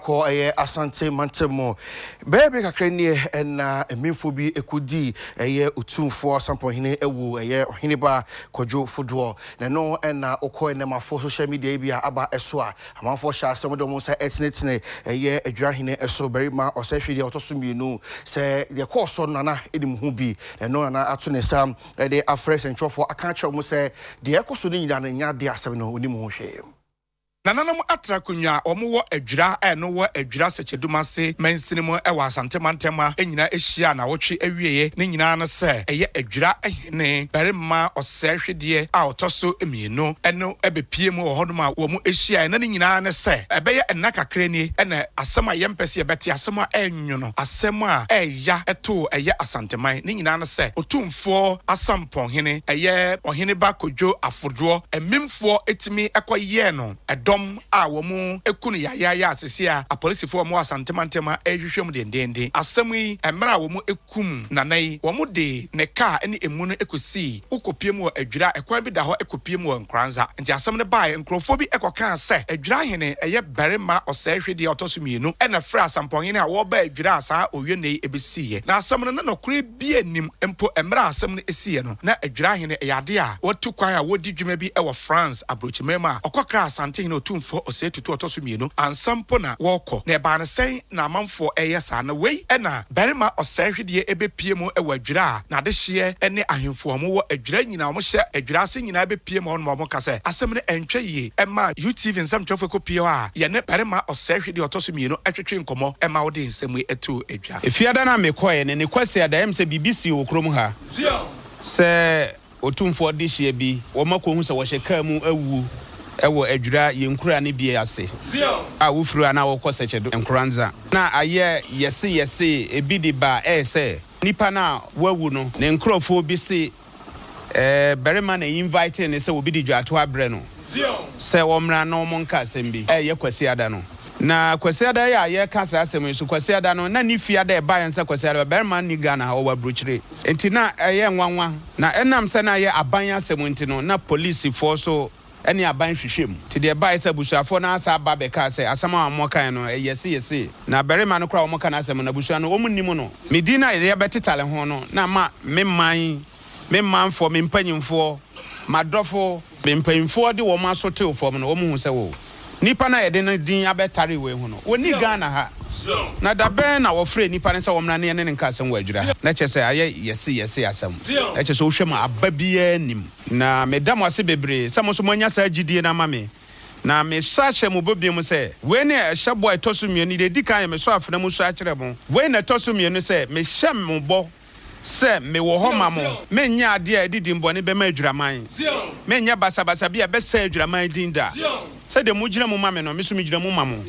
Yɛakɔ ɛyɛ Asante mantam mu. Bɛyɛ bere kakra nie na Amimfoɔ bi kɔdii ɛyɛ Otumfoɔ Asampɔnhene awu, ɛyɛ Ɔheneba Kwadwo Fodoɔ. Na ɛno na wokɔ nnɛmafoɔ social media yi bi a aba so a, amanfoɔ hyɛ aseɛ wɔde wɔn nsa retenetene ɛyɛ Adwirahene so barima Ɔsɛehwedeɛ a ɔtɔ so mmienu sɛ deɛ ɛkɔɔ so no Nana nim ho bi. Na ɛno Nana ato ne nsa de afrɛ nsɛntwerɛfoɔ aka akyerɛ wɔn sɛ deɛ ɛrekɔ so no nyinaa no nyɛ adeɛ a asɛm no ɔnim ho hwee. Nananom atra akonnwa a wɔn wɔ Adwira a ɛno wɔ Adwira Sɛkyɛdumase mansini mu wɔ Asante mantam a nyinaa hyiaa nawɔtwe awieɛ ne nyinaa ne sɛ ɛyɛ Adwira hene barima ɔsɛehwedeɛ a ɔtɔ so mmienu no bɛpue mu wɔ hɔnom a wɔn hyiaeɛ na ne nyinaa ne sɛ ɛbɛyɛ nna kakra nie na asɛm a yɛmpɛ sɛ yɛbɛte asɛm a ɛnwono asɛm a ɛya too ɛyɛ Asanteman ne nyinaa ne sɛ Otumfoɔ Asampɔn hene ɛyɛ Ɔheneba Kojo Afodoɔ Amimfoɔ tumi kɔ yɛɛ no ɛdɔm a wɔn ku no yayaaya a seesei a apolisifoɔ a wɔwɔ Asante mantam ha rehwehwɛ mu dendeenden. Asɛm yi, mmerɛ a wɔn kum Nana yi, wɔn de ne kaa ne emu no kɔsii wo kɔpie mu wɔ Adwira, ɛkwan bi da hɔ kɔpie mu wɔ Nkoranza. Nti asɛm no baeɛ, nkorɔfoɔ bi kɔkaa sɛ Adwira hene ɛyɛ barima ɔsɛehwedeɛ a ɔtɔ so mmienu na frɛɛ Asampɔnhene a wɔreba Adwira a saa owia nna yi bɛsiiɛ. Na asɛm no na nɔkorɛ biara nnim, mpo mmerɛ a asɛm no siiɛ no, na Adwira hene ɛyɛ adeɛ a watu kwan a wɔredi dwuma bi wɔ France aburokyiman mu a ɔkɔkraa Asantehene Otumfoɔ Osei Tutu ɔtɔ so mmienu ansa mpo na wɔrekɔ. Na ɛbaa no sɛn na amanfoɔ reyɛ saa? Na wei na barima ɔsɛehwedeɛ bɛpue mu wɔ Adwira a n'adehyeɛ ne ahemfo a wɔwɔ Adwira nyinaa, wɔhyɛ Adwira ase nyinaa bɛpue mu hɔnom a wɔka sɛ asɛm no ɛntwa yie. Ɛmaa UTV nsɛmtwerɛfoɔ kɔpue hɔ a yɛne barima ɔsɛehwedeɛ ɔtɔ so mmienu twetwee nkɔmmɔ ma wode nsɛm yi too dwa. Efiada no a mekɔeɛ no, ne Kwasiada, ɛyɛ me sɛ biribi sii wɔ kurom ha sɛ Otumfoɔ dehyeɛ bi, wɔakɔhu sɛ wɔhyɛ kaa mu awu wɔ Adwira yɛn nkura no bi ase a wofiri hɔ a na wɔkɔ Sɛkyɛdo Nkoranza. Na ayɛ yɛse yɛse ebi de ba ɛɛ sɛ nipa no a wawu no ne nkorɔfoɔ bi se ɛɛ barima na invite no sɛ obi de dwatoa abrɛ no sɛ wɔmmra na wɔnka asɛm bi ɛyɛ Kwasiada no. Na Kwasiada yi a yɛreka saa asɛm yi nso, Kwasiada no, na ne fie ada a ɛbaeɛ no sɛ Kwasiada barima nni Ghana ha, ɔwɔ aburokyire. Enti na ɛyɛ nwanwa. Na ɛnam sɛ na ɛyɛ aban asɛm nti no, na polisifoɔ nso ne aban hwehwɛ mu. Nti deɛ ɛbaeɛ sɛ abusuafoɔ no ara san ba bɛkaa sɛ asɛm a wɔkaeɛ no, ɛyɛ seyɛseye. Na barima no koraa a wɔka n'asɛm no, abusua no, wɔnnim no. Me din a yɛbɛtetare ho no, na ama me man Me manfoɔ, me mpanyimfoɔ, m'adɔfo. Me mpanyimfoɔ de wɔn aso tew fam no, wɔhu sɛ wo nipa no a yɛde ne din abɛtare wei ho no, ɔnni Ghana ha. Na da bɛn na wɔfrɛɛ nipa no sɛ ɔmmra na yɛne no nka asɛm wɔ Adwira ha? Na kyerɛ sɛ ayɛ yɛse yɛse asɛm. Na kyerɛ sɛ wohwɛ mu a, aba biara nnim. Na meda mo ase bebree sɛ mo nso moanya saa gyidie no ama me. Na mesɔ ahyɛ mo bɔ bio sɛ, wei ne ɛhyɛ bɔ a ɛtɔ so mmienu, deɛ ɛdi kan yɛ mesɔ afena mu sɔ akyerɛ mo, wei na ɛtɔ so mmienu sɛ, mehyɛ mo bɔ sɛ mewɔ hɔ ma mo, merenyɛ adeɛ a ɛde dimmɔne bɛma adwiraman, merenyɛ basabasa bi a ɛbɛsɛe adwiraman din da. Sɛdeɛ mogyina mu ma me no, me nso megyina mu ma mo.